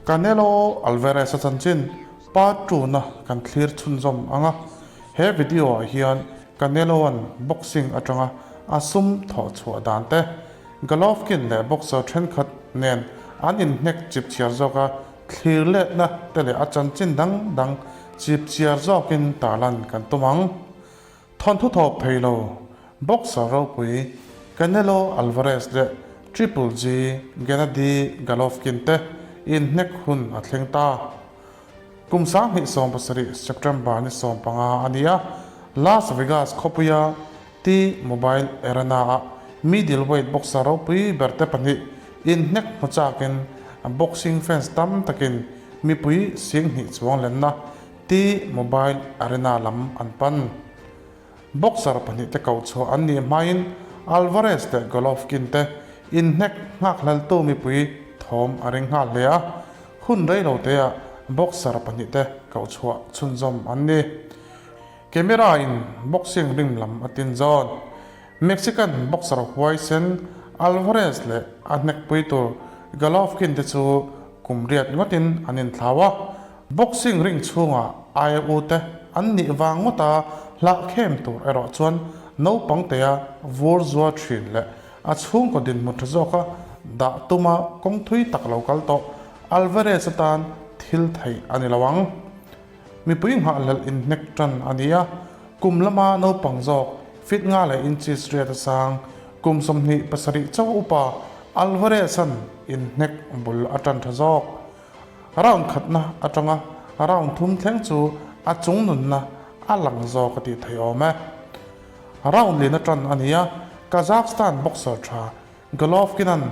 Canelo Alvarez-a chanchin part two-na kan thlir chhunzawm ang a, he video-ah hian Canelo-a'n boxing atanga a sum thawh chhuah dan te, Golovkin leh boxer thenkhat nen an inhnek chip chhiar zawka thlir letna te leh a chanchin dang dang chip chhiar zawkin tarlan kan tum ang. Thawnthu thawp thei lo, boxer ropui Canelo Alvarez leh Triple G Gennady Golovkin te inhnek hun a thleng ta. Kum 2017 September ni 15 a ni a, Las Vegas khawpuia T-Mobile Arena-ah middleweight boxer ropui ber te pahnih inhnek hmu chakin boxing fans tam takin mipui 20,000 chuang lenna T-Mobile Arena lam an pan. Boxer pahnihte koh chhuah an nih hmain Alvarez leh Golovkin te inhnek nghakhleltu mipui thawm a ring nghal hle a, hun rei lo teah boxer pahnihte koh chhuah chhunzawm an ni. Camera in boxing ring lam a tin zawn. Mexican boxer huaisen Alvarez leh a hnekpui tur Golovkin te chu kum riat ngawtin an inthlau a, Boxing ring chhungah aia u te an nih vang ngawta hlah khem tur erawh chuan naupang tea vur zuar thin leh a chhungkaw dinhmun tha zawka dah tuma kawng thui tak lo kal tawh Alvarez atan thil theih a ni lo ang. Mipui nghahhlelh inhnek tan a ni a, kum lama naupang zawk fit nga leh inches riat a sang kum 27 chauh upa Alvarez-a'n inhnek bul a tan tha zawk. Round khatna atanga round thum thleng chu a chung nunna a lang zawk a tih theih awm e. Round lin atan a ni a, Kazakhstan boxer tha Golovkin-a'n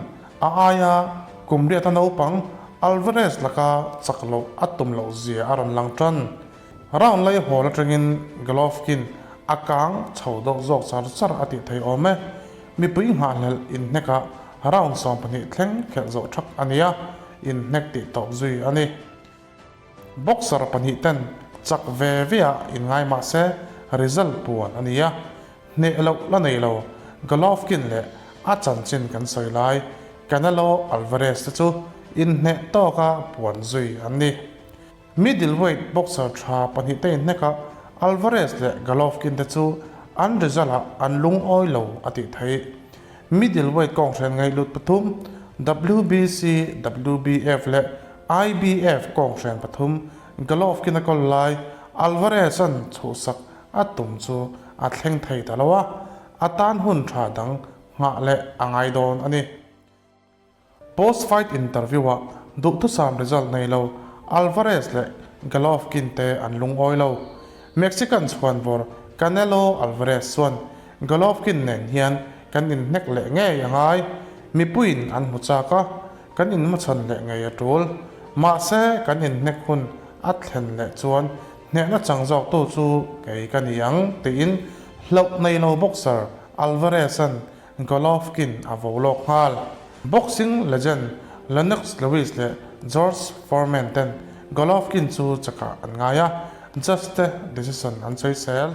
a aia kum riata naupang Alvarez laka chak loh a tum loh zia a rawn lang tan. Round lei hawl atangin Golovkin a kang chho dawk zawk char char a tih theih awm e. Mipui nghahhlelh inhnekah round 12 thleng khelh zawh thak a ni a, inhnek tih tawp zui a ni. Boxer pahnih ten chak ve ve ah inngai mah se result puan a ni a, hneh loh la nei lo Golovkin leh a chanchin kan sawi lai Canelo Alvarez te chu inhneh tawka puan zui an ni. Middleweight boxer tha pahnih te inhnekah Alvarez leh Golovkin te chu an result ah an lungawi lo a tih theih. Middleweight kawnghren ngaihlut pathum, WBC, WBF leh IBF kawnghren pathum Golovkin a kawl lai Alvarez-a'n chhuhsak a tum chu a thleng thei ta lo a, a tan hun tha dang nghah leh a ngai dawn a ni. Post-fight interview-ah duhthusam result nei lo Alvarez leh Golovkin te an lungawi lo. Mexican chhuanvawr Canelo Alvarez chuan Golovkin nen hian kan inhnek leh ngei a ngai. Mipuiin an hmu chak a, kan inhmachhawn leh ngei a tul. Mahse, kan inhnek hun a thlen leh chuan hnehna chang zawktu chu kei ka ni ang, tiin hlauh nei lo boxer Alvarez-a'n Golovkin a vo lawk nghal. Boxing legend Lennox Lewis leh George Foreman ten Golovkin chu chakah an ngai a, judge te decision an sawisel.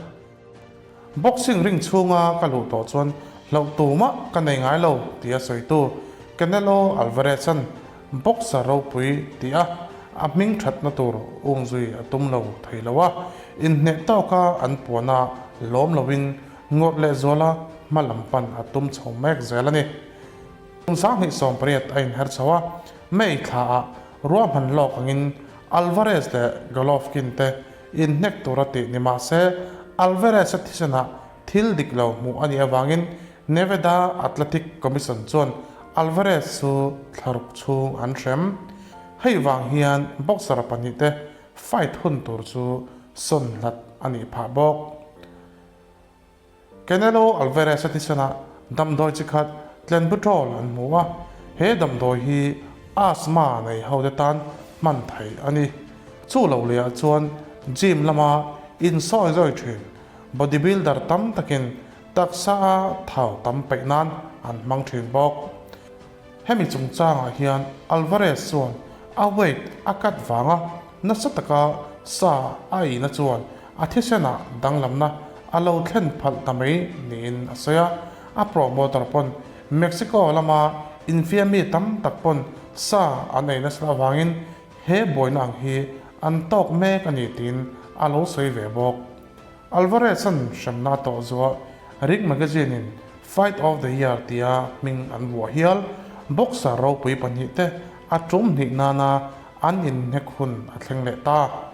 Boxing ring chhunga ka luh tawh chuan hlauh tumah ka nei ngai lo tia sawitu Canelo Alvarez-a'n boxer ropui ti a a hming thatna tur umzui a tum lo thei lo a, inhneh tawka an puana lawm loin Ngawrh leh zuala hma lam pan a tum chho mek zel a ni. Kum 2018 a inher chho a, May thlaah ruahman lawk angin Alvarez leh Golovkin te inhnek tura tih ni mah se, Alvarez-a thisenah thil dik lo hmuh a nih avangin Nevada Athletic Commission chuan Alvarez chu thlaruk chhung an hrem. Hei vang hian boxer pahnihte fight hun tur chu sawn hlat a nih phah bawk. Canelo Alvarez a thisenah damdawi chi khat Clenbuterol an hmu a, he damdawi hi asthma nei hote tan hman theih a ni. Chu lo lehah chuan gym lama insawi zawi thin bodybuilder tam takin taksa a thau tam peih nan an hmang thin bawk. Hemi chungchangah hian Alvarez chuan a weight a cut vanga nasa taka sa a eina chuan a thisenah danglamna a lo thlen phalh ta mai niin a sawi a, a promoter pawn Mexico lama Infiammi tam tak pawn sa an ei nasa avangin he buaina ang hi an tawk mek a ni tiin a lo sawi ve bawk. Alvarez-a'n hremna a tawh zuah Ring Magazine-in Fight of the Year tia hming an vuah hial. Boxer ropui pahnihte a tum hnih nana an inhnek hun a thleng leh ta.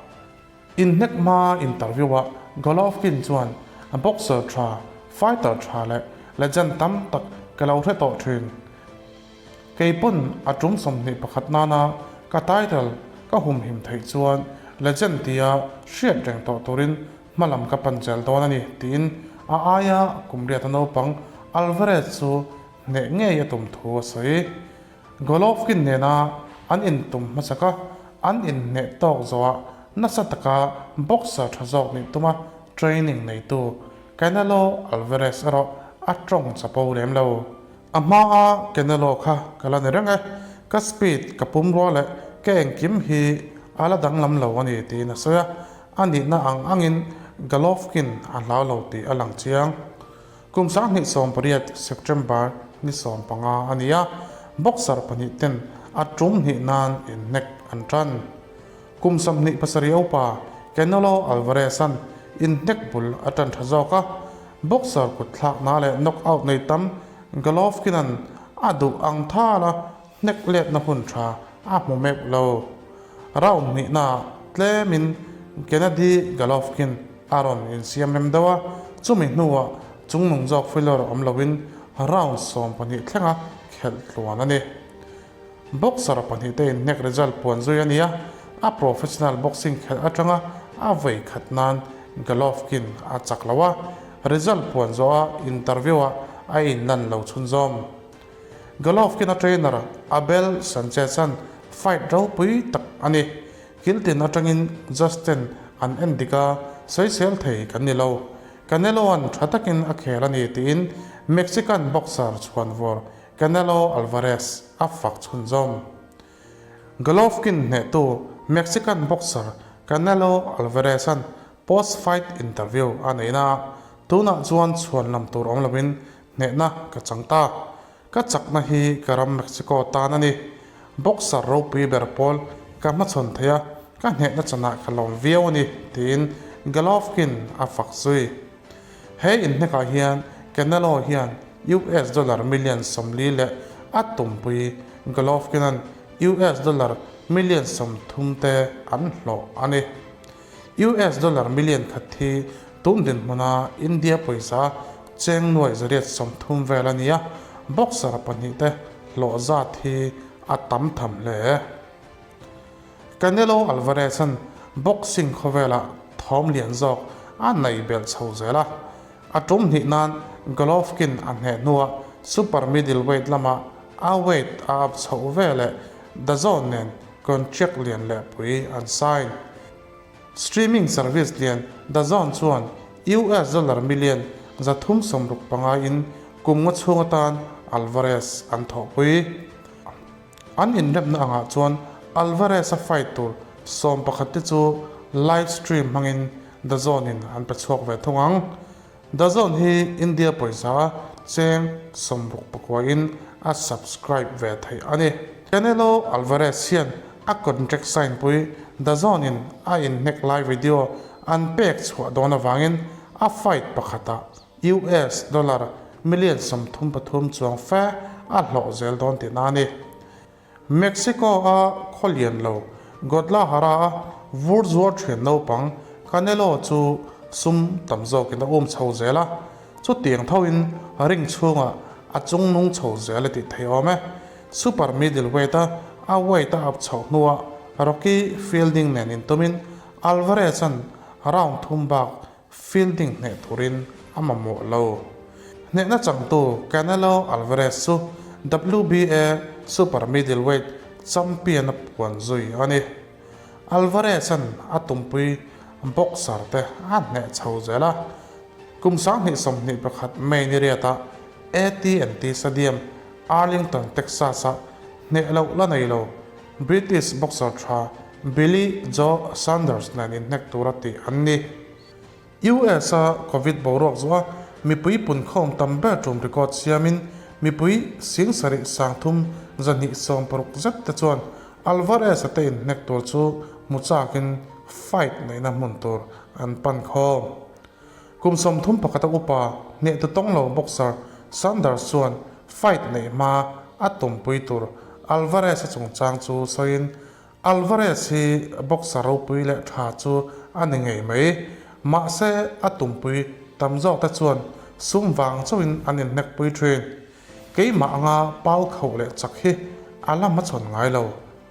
Inhnek hma interview-ah Golovkin chuan boxer tha, fighter tha leh legend tam tak ka lo hre tawh thin. Kei pawn a tum 21 nana ka title ka humhim theih chuan legend tia hriat reng tawh turin hmalam ka pan zel dawn a ni, tiin a aia kum riata naupang Alvarez chu hneh ngei a tum thu a sawi. Golovkin nena an intum hmasak a, an inhneh tawk zawhah nasa taka boxer tha zawk nih tuma training neitu Canelo Alvarez erawh a tawng chapo lem lo. A hmaa Canelo kha ka la ni reng e, ka speed ka pum rua leh ka engkim hi a la danglam lo a ni tiin a sawi a, a nihna ang angin Golovkin a hlau lo tih a lang chiang. Kum 2018 September ni 15 a ni a, boxer pahnih ten a tum hnih nan inhnek an tan. Kum 27 upa Canelo Alvarez-a'n inhnek bul a tan tha zawk a, boxer kut thlakna leh knockout nei tam Golovkin-a'n a duh ang thala hnek letna hun tha a hmu meuh lo. Round hnihnaah tlemin Gennady Golovkin a rawn insiam rem deuh a, chumi hnuah chungnung zawk Fillor awm loin round 12 thlenga khelh tluan a ni. Boxer pahnihte inhnek result puan zui a ni a, a professional boxing khelh atanga a vawi khat nan Golovkin a chak lo a, result puan zawha interview-ah a inlan lo chhunzawm. Golovkin-a trainer Abel Sanchez-a'n fight ropui tak a ni. Kiltin atangin Justin an en dik a, sawisel thei kan ni lo. Canelo-a'n tha takin a khel a ni tiin Mexican boxer chhuanvawr Canelo Alvarez a fak chhunzawm. Golovkin hnehtu Mexican boxer Canelo Alvarez-a'n post-fight interview a neihna ah tunah chuan chhuanlam tur awm loin Hnehna ka chang ta. Ka chakna hi ka ram Mexico tan a ni. Boxer ropui ber pawl ka hmachhawn thei a, ka hnehna chanah ka lawm viau a ni, tiin Golovkin a fak zui. He inhnekah hian Canelo hian US dollar million 40 leh a tumpui Golovkin-a'n US dollar million 30 te an hlawh a ni. US dollar million khat hi tun dinhmuna India pawisa cheng nuai 830 vel a ni a, boxer pahnih te hlawh zat hi a tam tham hle. Canelo Alvarez-a'n boxing khawvelah thawm lian zawk a neih belh chho zel a, a tum hnih nan Golovkin a hneh hnuah super middleweight lamah a weight a up chhoh veleh DAZN nen contract lian leh pui an sign. Streaming service lian DAZN chuan US dollar million 365 in kum nga chhung atan Alvarez an thawhpui. An inremna angah chuan Alvarez-a fight tur 11 te chu live stream hmangin DAZN in an pe chhuak ve thung ang. DAZN hi India pawisa cheng 69 in a subscribe ve theih a ni. Canelo Alvarez hian a contract sign pui DAZN in a inhnek lai video an pek chhuah dawn avangin a fight pakhatah US dollar million 33 chuang fe a hlawh zel dawn tihna a ni. Mexico-a khaw lian lo Guadalajara-a vur zuar thian naupang Canelo chu sum tam zawkin a um chho zel a, chutiang thoin ring chhungah a chungnung chho zel a tih theih awm e. Super middleweight-a a weight a up chhoh hnuah Rocky Fielding nen intumin Alvarez-a'n round thum bak Fielding hneh turin a mamawh lo. Hnehna changtu Canelo Alvarez chu WBA super middleweight champion a puan zui a ni. Alvarez-a'n a tumpui boxer te a hneh chho zel a, kum 2021 May ni riatah AT&T Stadium, Arlington, Texas-ah hneh loh la nei lo British boxer tha Billy Joe Saunders nen inhnek tura tih an ni. US-a Covid boruak zuah mipui punkhawm tam ber tum record siamin Mipui 70 30 260 zet te chuan Alvarez-a te inhnek tur chu hmu chakin fight neihna hmun tur an pan khawm. Kum 31 a upa hneh tu tawng lo boxer Saunders chuan fight neih hma a tumpui tur Alvarez-a chungchang chu sawiin, Alvarez hi boxer ropui leh tha chu a ni ngei mai. Mahse a tumpui tam zawk te chuan sum vang chauhin an inhnekpui thin. Keimah anga pau khauh leh chak hi a la hmachhawn ngai lo,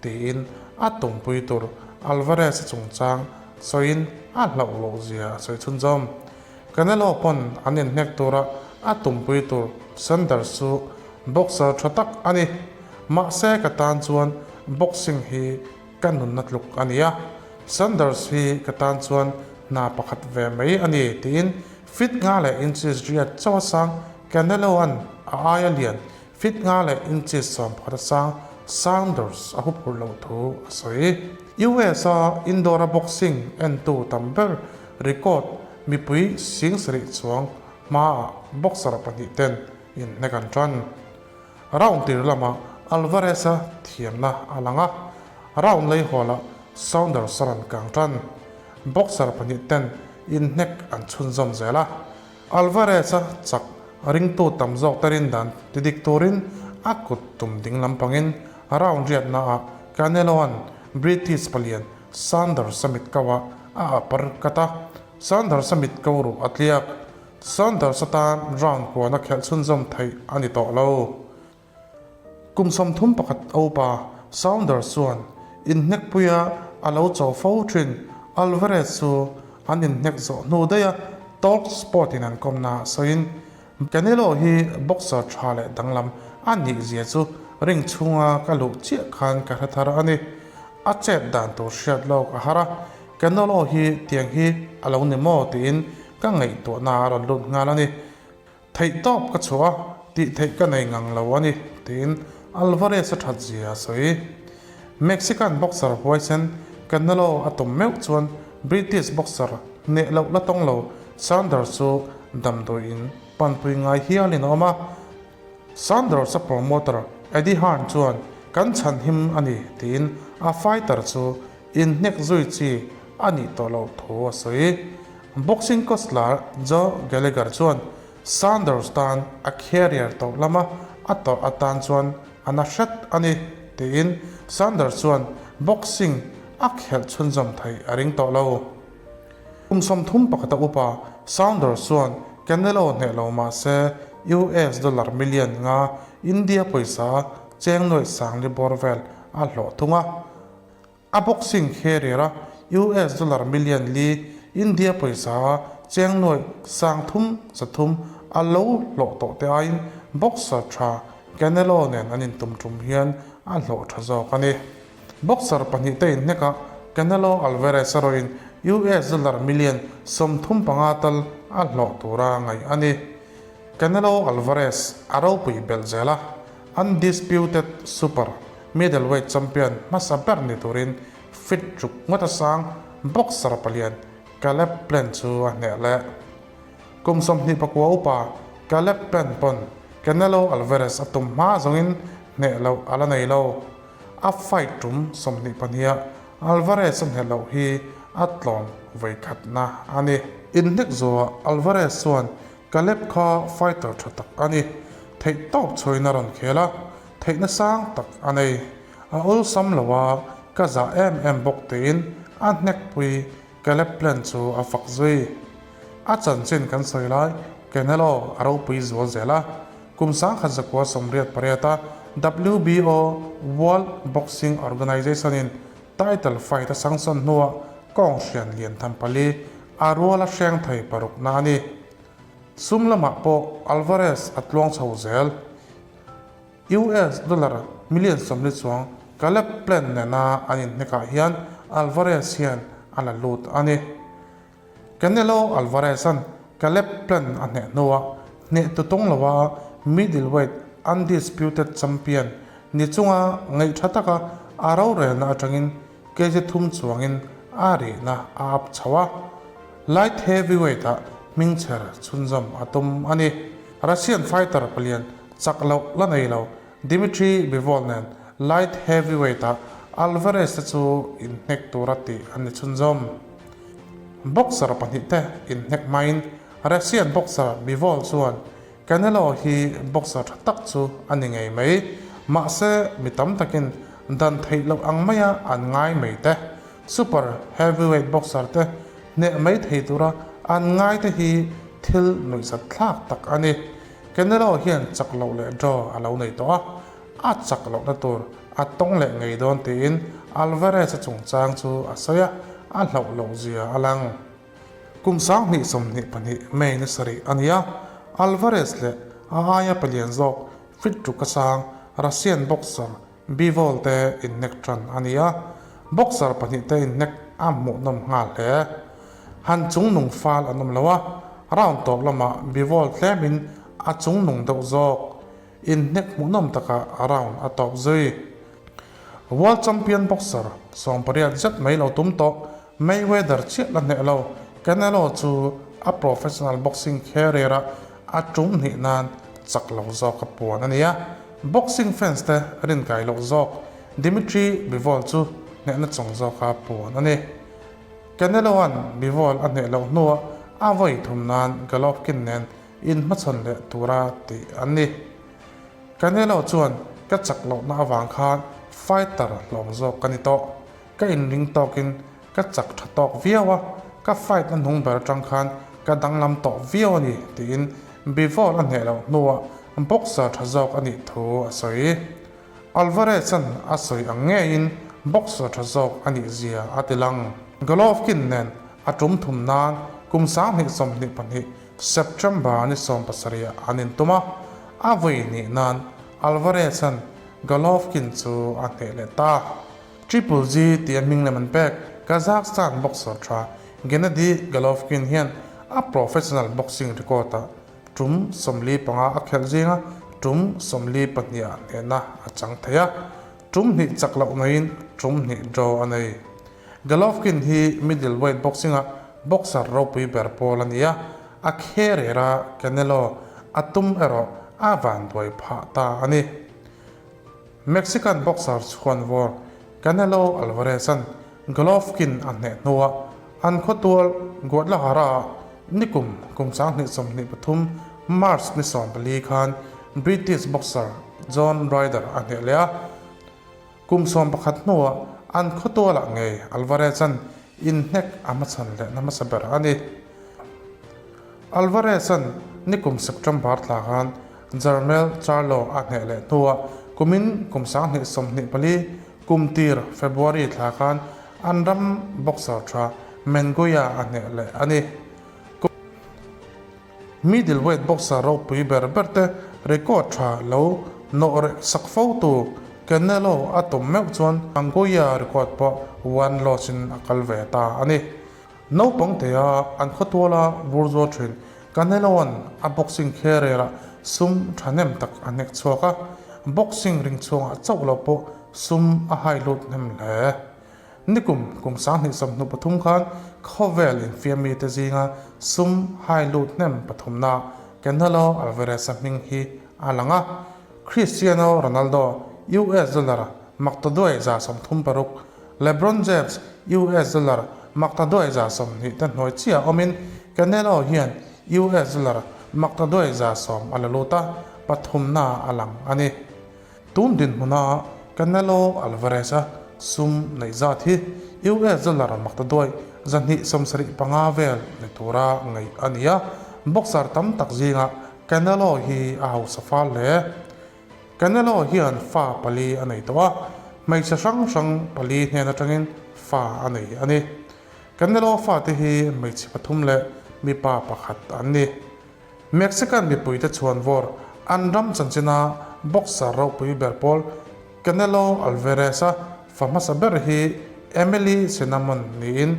tiin a tumpui tur Alvarez-a chungchang sawiin a hlauh loh zia a sawi chhunzawm. Canelo pawn an inhnek tura a tumpui tur Sanders chu boxer tha tak a ni. Mahse ka tan chuan boxing hi ka nunna tluk a ni a, Sanders hi ka tan chuan hna pakhat ve mai a ni, tiin fit nga leh inches riat chauh a sang Canelo-a'n a aia lian fit nga leh inches 11 a sang Saunders a huphurh loh thu a sawi. US-a indoor-a boxing entu tam ber record mipui 70,000 chuang hmaah boxer pahnih ten inhnek an tan. Round tir lamah Alvarez-a thiamna a lang a, round lei hawlah Saunders a rawn kang tan. Boxer pahnih ten inhnek an chhunzawm zel a, Alvarez-a chak ringtu tam zawk te rindan ti dik turin a kut tum ding lampangin round riatnaah Canelo-a'n British palian Saunders-a mit kauah a upper cut a, Saunders-a mit ko ruh a tliak. Saunders atan round kuana khelh chhunzawm theih a ni tawh lo. Kum 31 a upa Saunders chuan inhnekpuia a lo cho fo thin Alvarez chu an inhnek zawh hnu daih a, Talk Sport in an kawmna ah sawiin, Canelo hi boxer tha leh danglam a nih zia chu ring chhunga ka luh chiah khan ka hre thar a ni. A chet dan tur hriat lawk a har a, Canelo hi tiang hi a lo ni maw tiin ka ngaihtuahna a rawn lut nghal a ni. Theih tawp ka chhuah a, tih theih ka nei ngang lo a ni, tiin Alvarez a that zia a sawi. Mexican boxer huaisen Canelo a tum meuh chuan British boxer hneh loh la tawng lo Saunders chu damdawiin panpui ngai hialin a awm a. Saunders a promoter Eddie Hearn chuan kan chhanhim a ni tiin a fighter chu inhnek zui chi a nih tawh loh thu a sawi. Boxing coach lar Joe Gallagher chuan Saunders tan a career tawh lama a tawrh atan chuan a na hret a ni tiin Saunders chuan boxing a khelh chhunzawm theih a ring tawh lo. Kum 31 a upa Saunders chuan Canelo hneh lo mah se US dollar million nga India pawisa cheng nuaih sang li bawr vel a hlawh thung a. A boxing career a US dollar million li India pawisa a cheng nuaih 330 a lo hlawh tawh te aiin boxer tha Canelo nen an intum tum hian a hlawh tha zawk a ni. Boxer pahnih te inhnekah Canelo Alvarez erawhin US dollar million 35 tal a hlawh tura ngaih a ni. Canelo Alvarez a ropui belh zel a, Undisputed Super Middleweight Champion hmasa ber ni turin fit ruk ngawt a sang boxer palian Caleb Plant chu a hneh leh. Kum 29 upa Caleb Plant pawn Canelo Alvarez a tum hma zawngin hneh loh a la nei lo. A fight tum 22 ah Alvarez a hneh loh hi a tlawm vawikhatna a ni. Inhnek zawhah Alvarez chuan Caleb kha fighter tha tak a ni. Theih tawp chhuain a rawn khel a, theihna sang tak a nei. A awlsam lo a, ka zah em em bawk tiin a hnekpui Caleb Plant chu a fak zui. A chanchin kan sawi lai Canelo a ropui zual zel a, kum 1988 a WBO World Boxing Organization in title fight a sanction hnuah kawng hrian lian tham pali a ruala hreng thei parukna a ni. Sum lamah pawh Alvarez a tluang chho zel. US dollar million 40 chuang Caleb Plant nena an inhnekah hian Alvarez hian a la lut a ni. Canelo Alvarez-a'n Caleb Plant a hneh hnuah hneh tu tawng loa middleweight undisputed champion ni chunga ngaihtha taka a rorelna atangin kg thum chuangin a rihna a up chho a, light heavyweight-ah hmingchher chhunzawm a tum a ni. Russian fighter palian. Chak loh la nei lo Dmitry Bivol nen light heavyweight-ah Alvarez te chu inhnek tura tih an ni chhunzawm. Boxer pahnihte inhnek hmain Russian boxer Bivol chuan Canelo hi boxer tha tak chu a ni ngei mai, mahse mi tam takin dan theih loh ang maia an ngai mai te, super heavyweight boxer te hneh mai thei tura an ngai te hi thil nuihzat thlak tak a ni. Canelo hian chak loh leh draw a lo nei tawh a, a chak lohna tur a tawng leh ngei dawn tiin Alvarez-a chungchang chu a sawi a, a hlauh loh zia a lang. Kum 2022 May ni sarih a ni a, Alvarez leh a aia palian zawk fit ruk a sang Russian boxer Bivol te inhnek tan a ni a, boxer pahnihte inhnek a hmuhnawm nghal hle. Han chungnung fal an awm lo a, round tawp lamah Bivol tlemin a chungnung deuh zawk. Inhnek hmuhnawm takah round a tawp zui. World champion boxer 80 zet mai lo tum tawh Mayweather chiah la hneh lo, Canelo chu a professional boxing career-a a tum hnih nan chak lo zawk a puan a ni a. Boxing fans te rinkai loh zawk Dmitry Bivol chu hnehna chawng zawka puan a ni. Canelo-a'n Bivol a hneh loh hnuah a vawi thum nan Golovkin nen inhmachhawn leh tura tih an ni. Canelo chuan ka chak lohna avang khan fighter hlawm zawk ka ni tawh. Ka inring tawkin ka chak tha tawk viau a, ka fight na hnung ber atang khan ka danglam tawh viau a ni, tiin Bivol a hneh loh hnuah boxer tha zawk a nih thu a sawi. Alvarez-a'n a sawi ang ngeiin boxer tha zawk a nih zia a ti lang. Golovkin nen a tum thum nan kum 2022 September ni 17 ah an intum a, a vawi hnih nan Alvarez-a'n Golovkin chu a hneh leh ta. Triple G tih a hming lem an pek Kazakhstan boxer tha Gennady Golovkin hian a professional boxing record-ah tum 45 a khelh zinga tum 42 ah hnehna a chang thei a, tum hnih chak loh neiin tum hnih draw a nei. Golovkin hi middleweight boxing-a boxer ropui ber pawl a ni a, a career-a Canelo a tum erawh a vanduai phah ta a ni. Mexican boxer chhuanvawr Canelo Alvarez-a'n Golovkin a hneh hnuah an khawtual Guadalajara-ah nikum kum 2023 March ni 14 khan British boxer John Ryder a hneh leh a. Kum 11 hnuah an khawtualah ngei Alvarez-a'n inhnek a hmachhan lehna hmasa ber a ni. Alvarez-a'n nikum September thla khan Jermell Charlo a hneh leh hnuah kumin kum 2024 kum tir February thla khan an ram boxer tha Menguia a hneh leh a ni. Middleweight boxer ropui ber ber te record tha lo nawh reh sak fo tu Canelo a tum meuh chuan Anguia record pawh one loss in a kal ve ta a ni. Naupang tea an khawtuala vur zual thin Canelo-a'n a boxing career-ah sum thahnem tak a hnek chhuak a, boxing ring chhungah chauh lo pawh sum a hai lut hnem hle. Nikum kum 2023 khan khawvel infiammi te zinga sum hai lut hnem pathumna Canelo Alvarez-a hming hi a lang a, Cristiano Ronaldo US dollar maktaduai 36 LeBron James, US dollar maktaduai 20 te hnuai chiah awmin Canelo hian US dollar maktaduai 100 a la lut a, pathumna a lang a ni. Tun dinhmuna Canelo Alvarez-a sum neih zat hi US dollar maktaduai 275 vel ni tura ngaih a ni a, boxer tam tak zingah Canelo hi a hausa fal hle. Canelo hian fa pali a nei tawh a, hmeichhe hrang hrang pali hnen atangin fa a nei a ni. Canelo fate hi hmeichhe pathum leh mipa pakhat an ni. Mexican mipuite chhuanvawr an ram chanchina boxer ropui ber pawl Canelo Alvarez-a fa hmasa ber hi Emily Cinnamon niin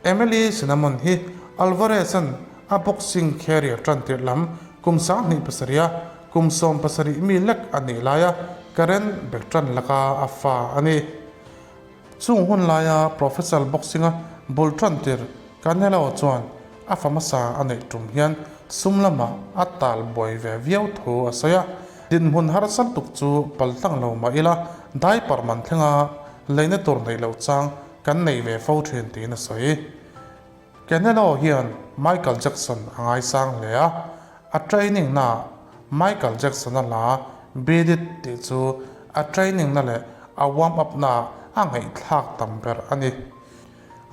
Emily Cinnamon hi Alvarez-a'n a boxing career tan tirh lam kum 2007 a Kum 17 mi lek a nih laia Karen Bertrand laka a fa a ni. Chung hun laia professional boxing-a bul tan tir Canelo chuan a fa hmasa a neih tum hian sum lamah a tal buai ve viau thu a sawi a. Dinhmun harsa lutuk chu paltlang lo mah ila, diaper man thlenga leina tur neih loh chang kan nei ve fo thin tiin a sawi. Canelo hian Michael Jackson a ngaisang hle a, a training naah Michael Jackson-a hla Beat It tih chu a training na leh a warm up naah a ngaihthlak tam ber a ni.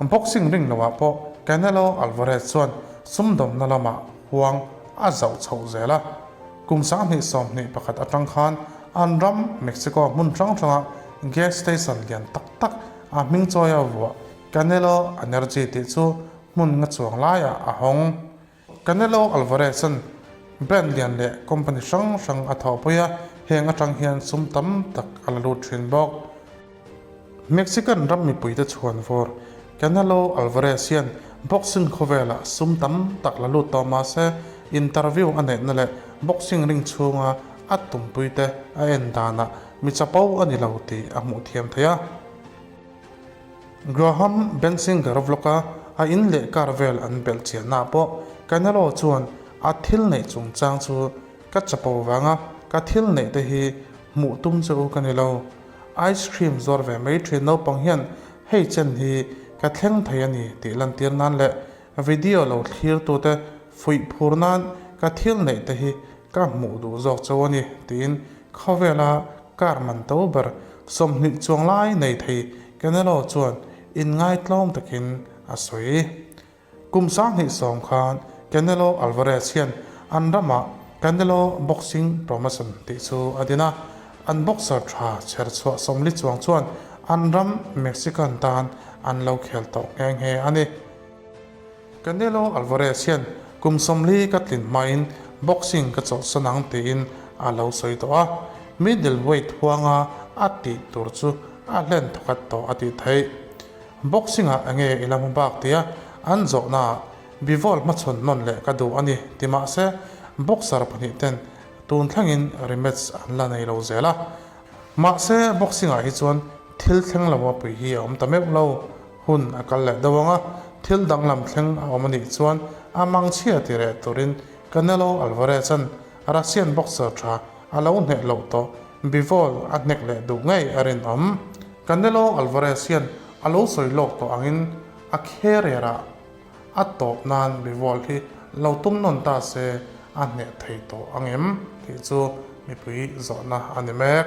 Boxing ring loah pawh Canelo Alvarez chuan sumdawmna lamah huang a zauh chhoh zel a. Kum 2021 atang khan an ram Mexico hmun hrang hranga gas station lian tak tak a hming chawia vuah Canelo Energy tih chu hmun nga chuang laiah a hawng. Canelo Alvarez-a'n brand lian leh company hrang hrang a thawhpui a, heng atang hian sum tam tak a la lut thin bawk. Mexican ram mipuite chhuan vawr Canelo Alvarez hian boxing khawvelah sum tam tak la lut tawh mah se, interview a neihna leh boxing ring chhunga a tumpuite a en danah mi chapo a ni lo tih a hmuh thiam thei a. Graham Bensinger vlog-a a in leh car vel an belh chiannaah pawh Canelo chuan a thil neih chungchang chu ka chapo vanga ka thil neih te hi hmuh tum che u ka ni lo. Ice cream zuar ve mai thin naupang hian hei chen hi ka thleng thei a ni tih lantir nan leh video lo thlirtute fuih phur nan ka thil neih te hi ka hmuh duh zawk chauh a ni tiin khawvela car man to ber 20 chuang lai nei thei Canelo chuan inngaitlawm takin a sawi. Kum 2010 khan Canelo Alvarez hian an ramah Canelo Boxing Promotion tih chu a din a, an boxer tha chher chhuah 40 chuang chuan an ram Mexican tan an lo khel tawh nghe nghe a ni. Canelo Alvarez hian kum 40 ka tlin hmain boxing ka chawlhsan ang tiin a lo sawi tawh a, middleweight huanga a tih tur chu a hlen thawkhat tawh a tih theih. Boxing-ah enge i la hmu bak tia an zawhnaah Bivol hmachhawn nawn leh ka duh a ni ti mah se boxer pahnih ten tun thlengin rematch an la nei lo zel a. Mahse boxing-ah hi chuan thil thleng lo a pui hi a awm ta meuh lo. Hun a kal leh deuh ang a, thil danglam thleng a awm a nih chuan a mangchhia ti reh turin Canelo Alvarez-a'n Russian boxer tha a lo hneh loh tawh Bivol a hnek leh duh ngei a rinawm. Canelo Alvarez hian a lo sawi lawk tawh angin a career ah a tawp nan Bivol hi lo tum nawn ta se a hneh thei tawh ang em tih chu mipui zawhna a ni mek.